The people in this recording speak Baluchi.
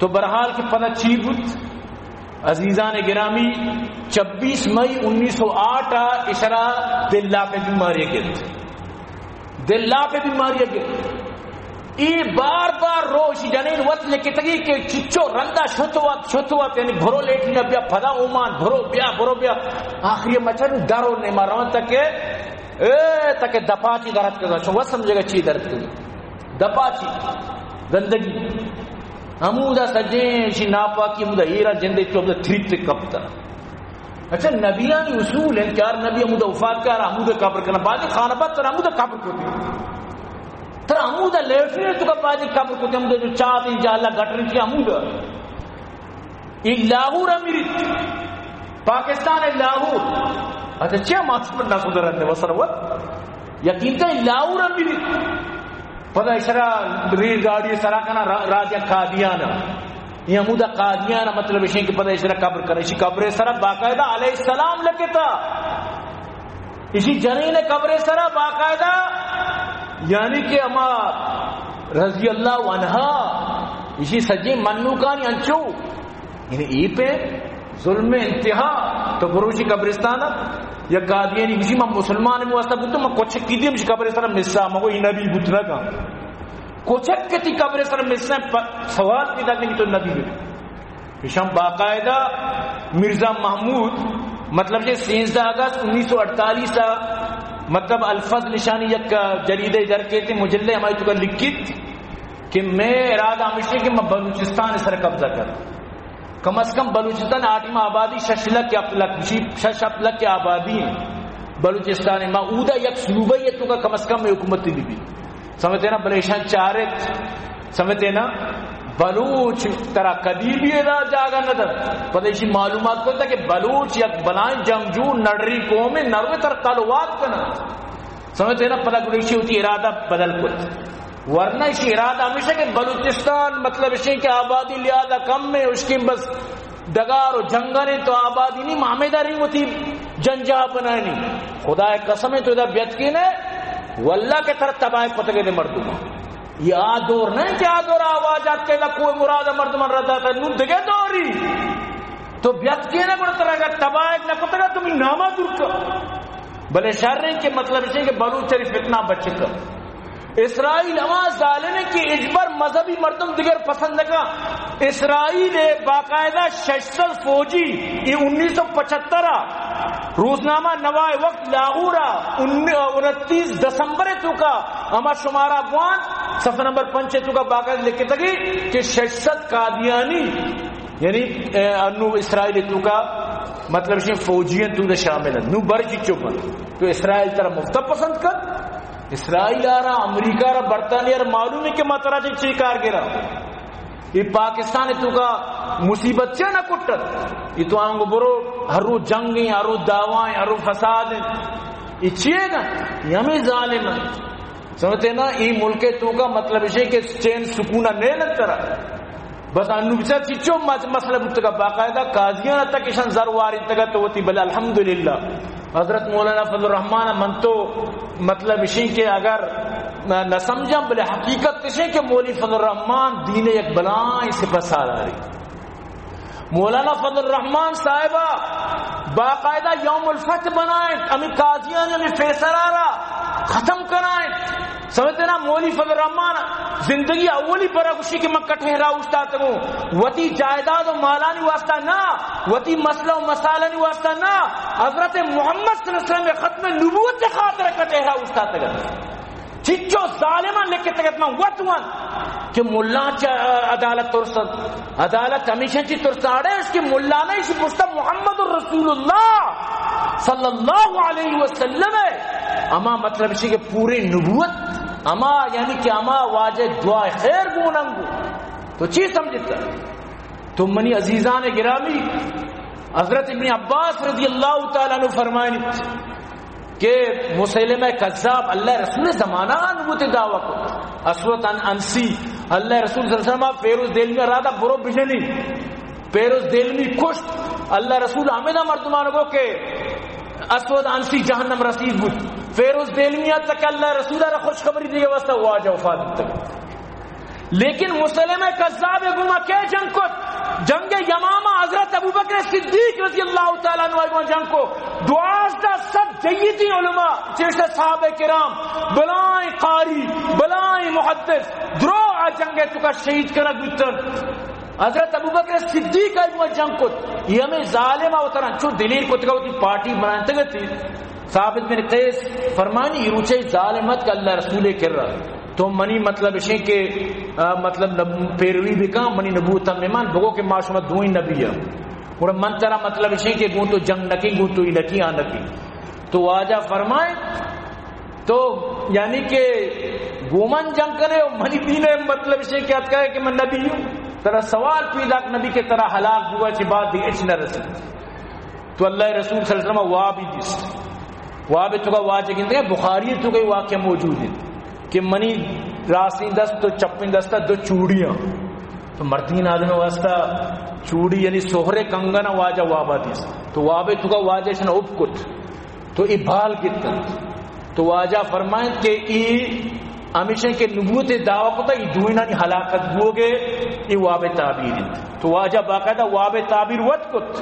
تو بہرحال کہ پدا چی بوت؟ عزیزان گرامی، چبیس مئی انیس سو آٹھ ءَ اشرا دل لاپ بیماری گرت۔ دل لاپ بیماری گرت۔ ای بار بار روش جنین وت لکتگی کہ چچو رندا شتوت، شتوت، یعنی بھرو لیٹرین بیا، پدا اومان، بھرو بیا، بھرو بیا۔ آخری مچن درو نیما رون تک کہ، اے، تک کہ دپاچی درد کگا، شو وت سمجھے گا چی درد کگا۔ دپاچی، گندگی۔ ہمودا سجیں شی ناپاکی ہمودا ایرا جندے تو ہمودا تریت کپتا۔ اچھا، نبیانی اصول ہیں کہ ہر نبی ہمودا وفات کار ہمودا قبر کنا، بعد خانہ بات تر ہمودا قبر کو دے۔ تر ہمودا لیٹرین تو کا بعد قبر کو دے، ہمودا جو چاہ دیں جالا گٹر کی ہمودا۔ ای لاہور امیری، پاکستان لاہور۔ اچھا، چیا ماسپٹ نہ سدرن نے وسر وت؟ یقین تا لاہور امیری۔ پدا اشرا ریل گاڑی سرا کنا را-، راجہ قادیان۔ یہ ہمودا قادیان، مطلب اشیں کہ پدا اشرا قبر کرے، اشی قبر سرا باقاعدہ علیہ السلام لکھتا۔ اشی جنین قبر سرا باقاعدہ، یعنی کہ اما رضی اللہ عنہا، اشی سجی منوکانی انچو، یعنی ای پہ ظلم انتہا۔ تو بروشی قبرستان یا قادیانی گوشی، من مسلمان واسطہ بوتو، من کچھ کی دیم قبر سرا مسا، مگو ای نبی بوت نہ کا۔ کچک کہ تی قبر سر مسن پ-، سوال پیدا کنی تو نبی بی۔ ایشان باقاعدہ مرزا محمود، مطلب کہ سیزدہ اگست انیس سو اڑتالیس ءَ، مطلب الفضل اشانی یک جریدے در کیت، مجلے ہمائی تو کا لکھت کہ میں ارادہ ہمیشہ کہ میں بلوچستان سر قبضہ کر۔ کم از کم بلوچستان آٹی ما آبادی شش لکھ یا ہفت لکھ، شش ہفت لکھ کی آبادی ہیں بلوچستان۔ ما اودا یک صوبہ یہ تو کا کم از کم میں حکومت دی بی۔ سمجھتے نا، بلے ایشان چارت، سمجھتے نا، بلوچ ترا کدی بھی ادا جاگہ نہ دنت۔ پدا ایشی معلومات کو تا کہ بلوچ یک بلائیں جنگجو نڑری قوم، نروے تر تلوات کنا۔ سمجھتے نا، پدا گڑا ایشی ہوتی ارادہ بدل کت۔ ورنہ ایشی ارادہ ہمیشہ کہ بلوچستان، مطلب ایشی کہ آبادی لحاظ کم ہے، اس کی بس ڈگار و جنگل ہیں تو آبادی نہیں، ما ہمیں داریں ہوتی جنجا بنانی۔ خدا قسم ہے تو ادا بیت کی نے، واللہ کہ تر تباہ کتگے دے مردم۔ یہ آ دور نہیں کہ آ دور آواز آتے دا کوئی مراد مردم رد آتا، نو دگے دوری۔ تو بیت کی نے گڑا تر اگر تباہ نہ کتگا تمہیں نامہ دور کر۔ بلے شر ہیں کہ مطلب اسے کہ بلوچ چری فتنہ بچ کر۔ اسرائیل ہما ظالم ہے کہ اجبر مذہبی مردم دیگر پسند نہ کا۔ اسرائیل باقاعدہ شش سد فوجی، یہ انیس سو پچہتر آ روزنامہ نوائے وقت لاہور آ ان-، انتیس دسمبر تو کا ہما شمارہ بوان صفحہ نمبر پنچ تو کا باقاعدہ لکھتگی کہ شش سد قادیانی یعنی، اے، انو اسرائیل تو کا مطلب شی فوجیاں تو نے شامل ہیں۔ نو برچی چپ ہیں۔ تو اسرائیل ترا مفت پسند کر۔ اسرائیل آ رہا، امریکہ آ رہا، برطانیہ آ رہا، معلوم ہے کہ ما ترا چی، چی کار گرا۔ یہ پاکستان تو کا مصیبت چے نہ کٹت۔ یہ تو آنگو برو، ہر رو جنگ ہیں، ہر رو دعوا ہیں، ہر رو فساد ہیں۔ یہ چیے نا؟ یہ ہمیں ظالم ہیں۔ سمجھتے نا؟ یہ ملک تو کا مطلب ہے کہ چین سکون نہیں لگتا رہا۔ بس انو بچار چچو مس-، مسئلہ بوتگا، باقاعدہ قاضیان تک اشان زر واری تگا تو وتی، بلے الحمدللہ حضرت مولانا فضل الرحمان من تو مطلب اشی کہ اگر نہ، نہ سمجھم، بلے حقیقت اشی کہ مولوی فضل الرحمان دین یک بلائیں سپہ سالاری۔ مولانا فضل الرحمان صاحبہ باقاعدہ یوم الفتح بنائیں، ہمیں قاضیان ہمیں فیصلہ را ختم کرائیں۔ سمجھتے نا، مولوی فضل الرحمان زندگی اولی برا گوشی کہ من کٹہرا اوشتاتگوں، وتی جائیداد و مالانی واسطہ نہ، وتی مسئلہ و مسائلانی واسطہ نہ، حضرت محمد صلی اللہ علیہ وسلم ختم نبوت خاطر کٹہرا اوشتاتگوں۔ چچو ظالمان لکھتگت من وت وان کہ ملا چہ عدالت ترسد۔ عدالت ہمیشہ چی ترساڑے اس کہ ملا نہ، اسی پشتا محمد رسول اللہ صلی اللہ علیہ وسلم ہے۔ اما مطلب اسی کہ پوری نبوت، اما یعنی کہ اما واجہ دعا خیر گوننگو۔ تو چی سمجھتا؟ تو منی عزیزان گرامی، حضرت ابن عباس رضی اللہ تعالیٰ عنہ فرمائنی کہ مسیلمہ کذاب اللہ رسول زمانہ نبوت دعویٰ کو۔ اسود ان-، انسی، اللہ رسول صلی اللہ علیہ وسلم فیروز دہلمی رادا برو بجنی۔ فیروز دہلمی کشت، اللہ رسول ہمیدا مردمان کو کہ اسود انسی جہنم رسید بود۔ فیروز دہلمی تک اللہ رسول را خوشخبری دیگے واسطہ واجہ وفات تک۔ لیکن مسیلمہ کذاب گما کہ جنگ صدیق رضی اللہ تعالیٰ عنہ آئی گوں جنگ کو، دوازدہ سد جیدی علماء، چیشتہ صحابہ کرام، بلائیں قاری، بلائیں محدث، درو آ جنگ ءِ توکا شہید کنگ بوتن۔ حضرت ابوبکر صدیق آئی گوں جنگ کت۔ یہ ہمیں ظالم آ وترا چو دلیر کتگا وتی پارٹی بنائنتگ تی۔ ثابت بن قیس فرمانی، یہ روچے ظالم ات کہ اللہ رسول کرا۔ تو منی مطلب اشیں کہ، آ، مطلب نب-، پیروی بکن، منی نبوت ہم ایمان بگو کہ ما شما دوئیں نبی ہاں۔ گڑا من ترا مطلب اشیں کہ گوں تو جنگ نکی، گوں تو نکی آ نکی۔ تو واجہ فرمائے، تو یعنی کہ گوں من جنگ کنے و منی دین ءِ مطلب اشیں کہ اتکا ہے کہ من نبی ہوں۔ ترا سوال پیدا نبی کہ ترا ہلاک بوا چی بعد دی اچ نہ رسی۔ تو اللہ رسول صلی اللہ علیہ وسلم وابی دیست۔ واب توکا واجہ گندگا، بخاری توکا واقعہ موجود ہے کہ منی راستیں دست تو چپیں دست دو چوڑیاں۔ تو مردین آدم واسطہ چوڑی یعنی سہرے کنگن واجہ وابا دیست۔ تو واب توکا واجہ شن اپ کت۔ تو ای بال گتن۔ تو واجہ فرمائیں کہ ای ہمیشہ کہ نبوت دعویٰ کتا، ای دوئینانی ہلاکت بوگے، ای واب تعبیر انت۔ تو واجہ باقاعدہ واب تعبیر وت کت۔